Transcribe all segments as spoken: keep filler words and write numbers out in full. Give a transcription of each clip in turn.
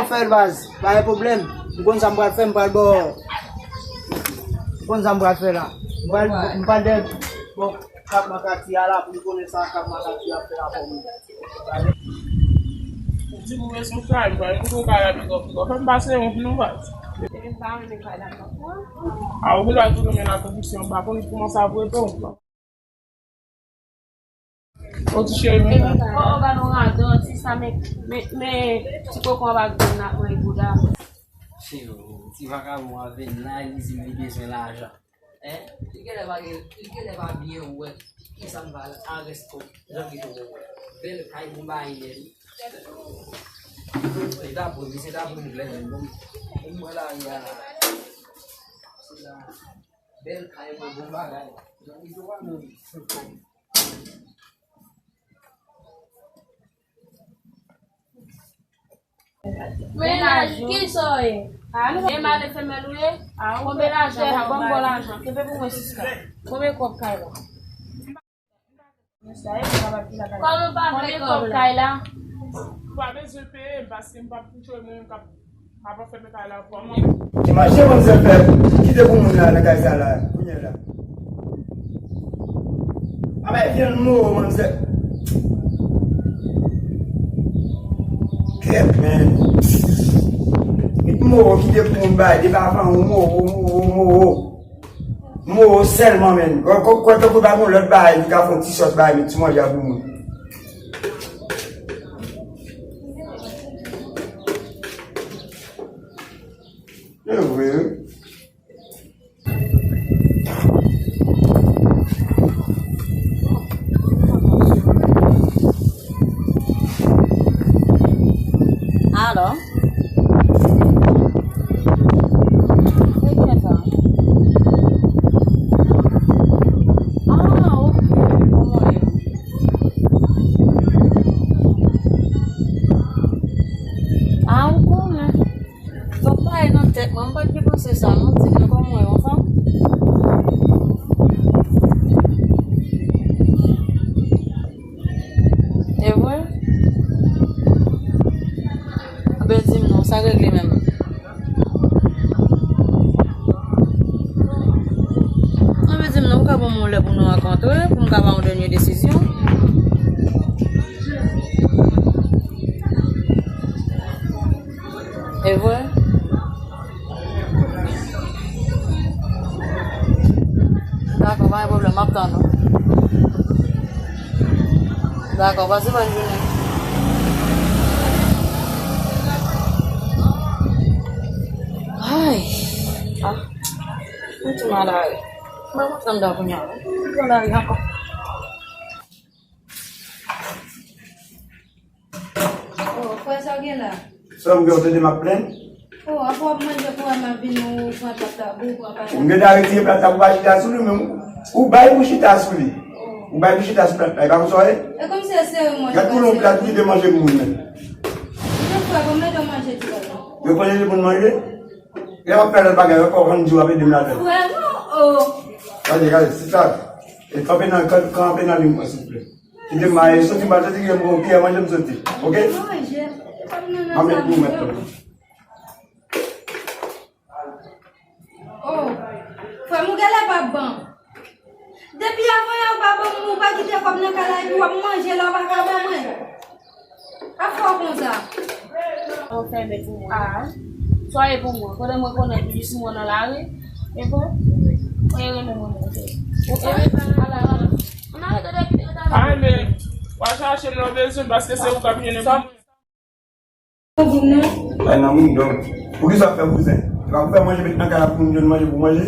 Fè l baz, pa gen pwoblèm. M konn sa m pral fè, m pral bò. M konn sa m pral fè la. M pral, m pral dèyè bò kap makati a la pou m konnen sa kap makati a ap fè la pou mwen. Ou di pou mwen sou kay, m pral koute w kay la piko piko. Fè m pase yon pou nou baz. A, ou gen dwa tou renmen la kondiksyon, m pa konn kòman sa pou reponn. Ou ti cheri, men. Oh, oh, gade yon radòt, ti sa, men, men, men, ti koko anba grenn la, pran bouda. Cheri, ti vakabon a vin la, li di m li bezwen lajan. Hein? Li genlè pa gen, li genlè pa byen wè kisa m va arèste jan ki tou wè. Bèl kay bon bagay nèt wi. Se ta pou li, se ta pou li vle menm. Bon, bon, mwen la, ya. Se la. Bèl kay, bon, bon bagay. Jan li tou wè menm. Mennaj, ki sa w ye? E mari femèl ou ye? Konbyen lajan? Ban m ba w lajan. Kenbe pou mwen, Siska. Konbyen kòb kay la? Kòman w pa vle kòb kay la? Ou pa bezwen peye m, paske m p ap kouche mwen menm k ap, m ap fè kay la pou mwen. Ki manje manzè fè? Kite pou moun la nan kay sa la, kounye a la. A bay vyann moro manzè. Kèt, men. Met moro kite pou moun bay, depi avan ou moro, moro, moro. Moro sèlman, men. Kwè, kwè, kwè tankou pa gen lòt bagay ki ka fè yon ti sòs bagay, met ti manje a pou moun. Se vre, wi. Alò? Se kiyès sa? Ah, ok, bon mwen. Ah, ou konnen. Donk, pa e nan tèt mwen, m pa t gen panse sa, non, di mwen kòman w ye, yon fanm? E vre? Anben, di m non, sa regle menm. Anben, di m non, ou ka ban m yon lè pou nou rankontre, pou m ka ba w yon dènye desizyon. E vre? Dakò, pa gen pwoblèm, m ap tann ou. Dakò, pase bòn jounen. Ay, ah, mwen tou nan lari. Mwen kontan m da kounye a. Mwen tou nan lari ankò. Oh, frè, sa w gen la? Sa m gen, w tande m ap plenn? Oh, apre w ap manje pou wè m ap vin ou pran plat la, ou pran plat la. M gen ta retire plat la pou pa chita sou li, men ou bay pou chita sou li. Ou bay pou chita sou plat la, e pa konsa w ye? E kòmsi se sere mwen. Gad pou lon plat ou kite manje pou moun menm. Mwen frè, bon, mete w manje ti plat la. Yo pran li pou manje? Lè w ap fè lòt bagay ankò, w konn di w ap ede m ladan. Frè, non, oh. Gade, gade, se sa. E kanpe nan, kan-, kanpe nan liy mwen, silvouplè. Kite m ale soti, m al soti, kite m pran yon kiyè manje, m soti. Oke? Manje. M ap met pou ou mèt. Oh. Frè m, ou genlè pa ban. Depi avan yè ou pa ban m, ou pa kite kòb nan kay la, epi w ap manje la, ou pa ka ban mwen. Pa fè w konsa. Ou fèmen pou mwen. Ah. Swa e pou mwen. Kote mwen konnen jis mwen nan lari. E bon? E renmen mwen, ok. Ou fè ala. Ann ale, gade, gade. Ah, men, w a chache m nan bezwen, paske se ou k ap mennen pou mwen. Bay nan moun, donk. Poukisa w ap fè bouzen? Se pa pou fè manje met nan kay la pou moun jwenn manje pou manje?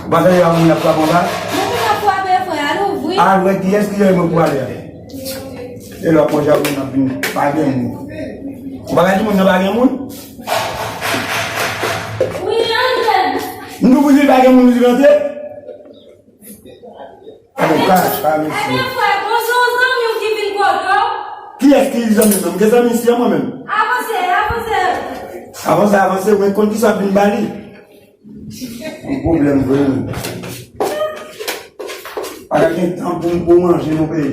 Ou pa tande la moun ap frape anba? Moun ap frape, frè, al ouvri. Al wè kiyès ki jere mwen pou ale a. E lè w ap manje ak moun ap vin pa gen moun. Ou pa ka di moun nan pa gen moun? Wi, antre. M di w pou di pa gen moun, ou di l antre? Avoka, pa mesye. Ebyen, frè, bon, se yon zanmi w ki vin kote w. Kiyès ki zanmi m? M gen zanmi isi a mwen menm. Avanse, avanse. Avanse, avanse, mwen konn kisa w ap vin ba li. Yon pwoblèm vre, wi. Pa ka gen tan pou, pou manje nan peyi.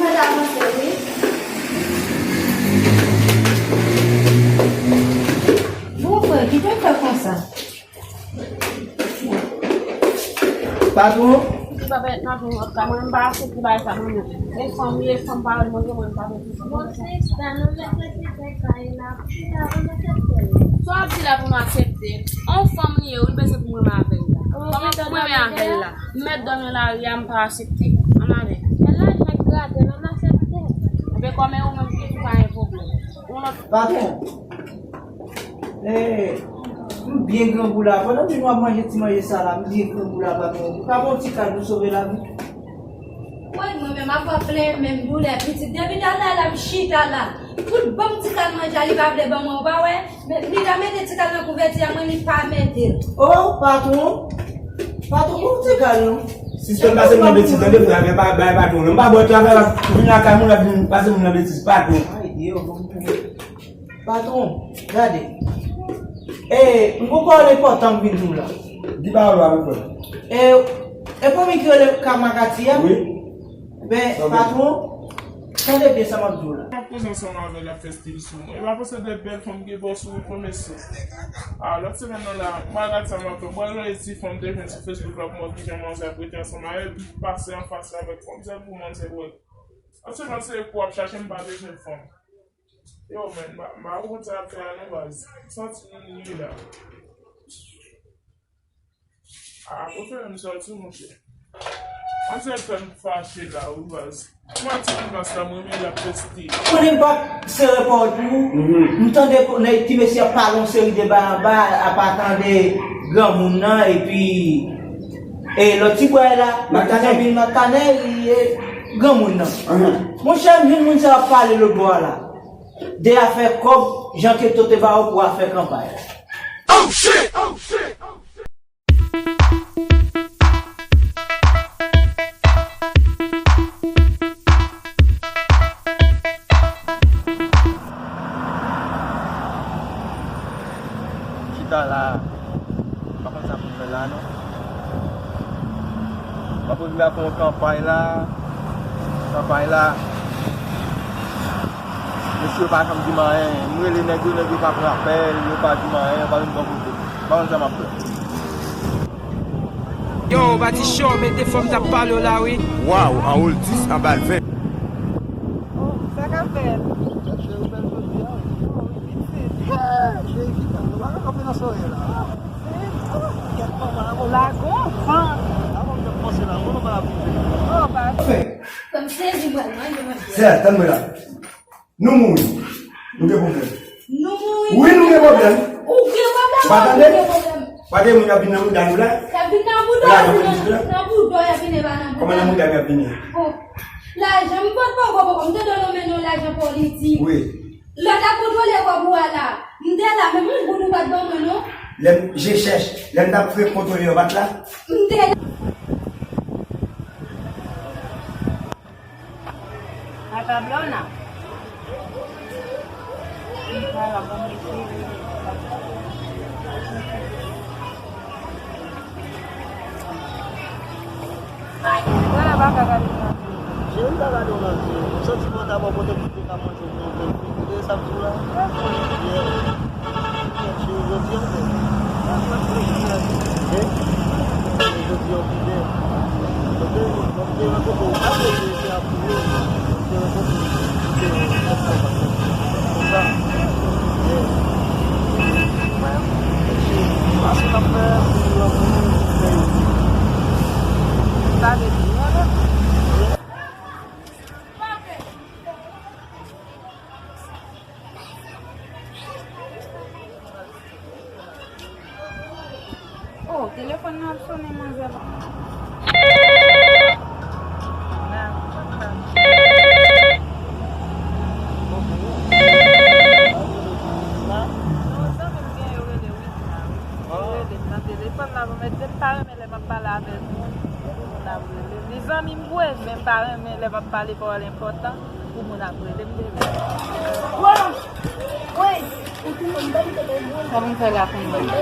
Mwen ta avanse, wi. Bon, frè, kite m fè konsa. Patwon? Li pa pèmèt m ap vin lòt ka. Mwen, m pa aksepte bagay sa, mwen menm. E fanm li ye, fanm pa vle manje, mwen, m pa vle manje. Bon, sista, nou mèt rete kay la. Sa w ap di la pou m aksepte? On fanm li ye, wi, l bezwen pou m renmen avè l la. Kòman pou m renmen avè l la? M mèt dòmi nan lari a, m pa aksepte. Ann ale. Laj mèt grate, men m aksepte. Enben, kòm e ou menm ki di, pa gen pwoblèm. On lòt. Patwon, eh, m byen grangou la. Pandan nou ap manje ti manje sa la, m byen grangou la, patwon. Pa bon ti kal pou sove lavi. Wè, mwen menm, ap plenyen menm doulè pitit. Depi talè a la, m chita la. Tout bon ti kal manje a, li pa vle ban mwen, ou pa wè? Men, li ta mete ti kal nan kouvèti a, mwen, li pa mete l. Oh, patwon. Patwon, bon ti kal, non. Sispann pase m nan betiz, tande, frè, men pa bay patwon, non. M pa bò travay, la, vin lakay moun, la, vin pase m nan betiz, patwon. Ay, Dye, bon. Patwon, gade. E, m gon pawòl enpòtan m vin di w la. Di pawòl ou a, mon frè. E, e fanmi ki rele Kamakati a? Wi. Ben, patwon, tande byen sa m ap di w la. M ap koze ansanm avè l, l ap fè stil sou mwen. E pa paske de bèl fanm gen bò sou ou, mesye. A, lòt semèn nan la, m al gad sa m ap fè. Mwen, yon ti fanm te jwenn sou Facebook la pou mwen ki jan manzè ap rete ansanm avè l, epi pase anfas avèk fanm, sèl pou manzè wè. Lòt semèn se pou w ap chache, m pa te jwenn fanm. Yo, men, m pa, m pa konn sa ap fè a non, baz. M santi m li la. A, prefere m sòti, monchè. Manzè fè m fache la, wi, baz. Mwen ti konpas la, mwen, men l ap fè stil. Konnen m pa sere pòt pou ou. M tande nèg ti mesye ap pale yon seri de bagay anba, apa tande granmoun nan, epi, e lòt ti bway la, Makanèy. Zanmi l Makanèy, e granmoun nan. Monchè, m jwenn moun sa ap pale lòt bò a la. De afè kòb, jan Keto te ba yo pou afè kanpay. Oh shit! Oh shit! Chita la. Pa konn sa pou m fè la, non. M ap rive ap fè yon kanpay la. Kanpay la. Mesye yo pa janm di m anyen. M rele nèg yo, nèg yo pa pran apèl, yo pa di m anyen, yo pa vin bò kote m. M pa konn sa m ap fè. Yo, Batichon, mete fòm t ap pale w la, wi. Waw, anwo l dis, anba l ven. Oh, sa k ap fèt? Cheri bèl jodi a, wi. Oh, wi, pitit. Hey, cheri, chita. Nou pa ka kanpe nan sorèy la. Lagon van. Lagon van panse lagon nou pa la prive. Oh, pa. Fè. Kòm sezi mwen, mwen, mwen. Sè, tann mwen la. Nou mouri. Nou gen pwoblèm. Nou mouri. Wi, nou gen pwoblèm. Ou gen pwoblèm, ou pa tande? Ou gen pwoblèm. Pa gen moun k ap vin nan mouda nou la? K ap vin nan mouda, nan mouda, y ap vin nan mouda. Kòman nan mouda m y ap vini? Oh. Lajan, m pot poko, poko, m te dwe nonmen non lajan politik. Wi. Lè w t ap kontwole kòb ou a la, m te la, menm yon goud ou pa t ban mwen non. Lè m, je chèch, lè m t ap fè kontwole yo pa t la? M te la. Ata Blona. Ata la, bon, mesye. Wè, pa ka gade nan je. Je m pa gade w nan je. M santi mwen ta ba w kote pou te ka manje pou yon bèl fi. Ou tande sa m di w la? Yè. Jodi a, jodi a, jodi a, ok? Donk, mwen te rankontre w, pa vle di se ap vre. Mwen te rankontre w, se konsa. Yè. Mwen, se pa se n ap fè, se lanmou, fè yo di. Sa vle di, non, non. Oh, telefòn nan ap sonnen, manzè. Non, zanmi m gen yo rele wi. Yo rele m nan telefòn la, bon, men m pa renmen lè m ap pale avèk moun, pou moun ap rele m. Li zanmi m vre, men m pa renmen lè m ap pale pawòl enpòtan. Pou moun ap rele m demen. Wi. Sa pou m fè la kounye a?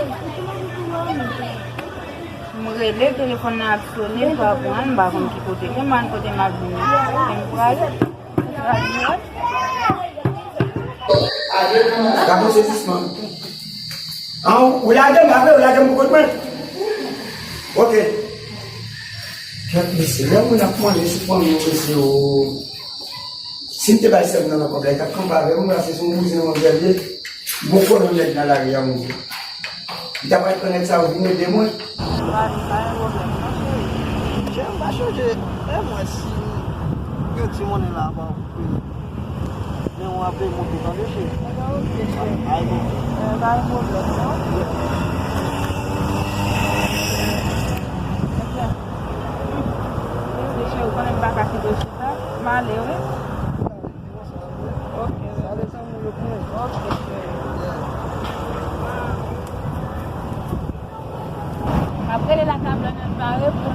M rele, telefòn nan ap sonnen, m pa pran, m pa konn ki kote ke m al, kote m ap vini. Kote m prale. Gade sezisman. An, ou lage m, apre ou lage m pou kont mwen. Ok. Kèt mesye, lè moun ap mande sou fanmi w, mesye, o. Si m te bay sè m nan nan kòb la, li t ap kanpe avè m, paske se yon bouzen manzè l ye. Bon kolon nèg nan lari a, monchè. Li ta pral pran nèg sa yo vin ede mwen. Pa, pa gen pwoblèm non, cheri. Cheri, m pa chonje, e mwen si yon ti monnen la pa w. Men w ap monte tande, cheri. Ebyen, oke, cheri. Ay, bon. Eh, pa gen pwoblèm non. Ebyen, cheri, ou konnen m pa ka kite w chita. M ale, wi. Ok, wi. Ok, cheri. M ap rele la tablo nan pare pou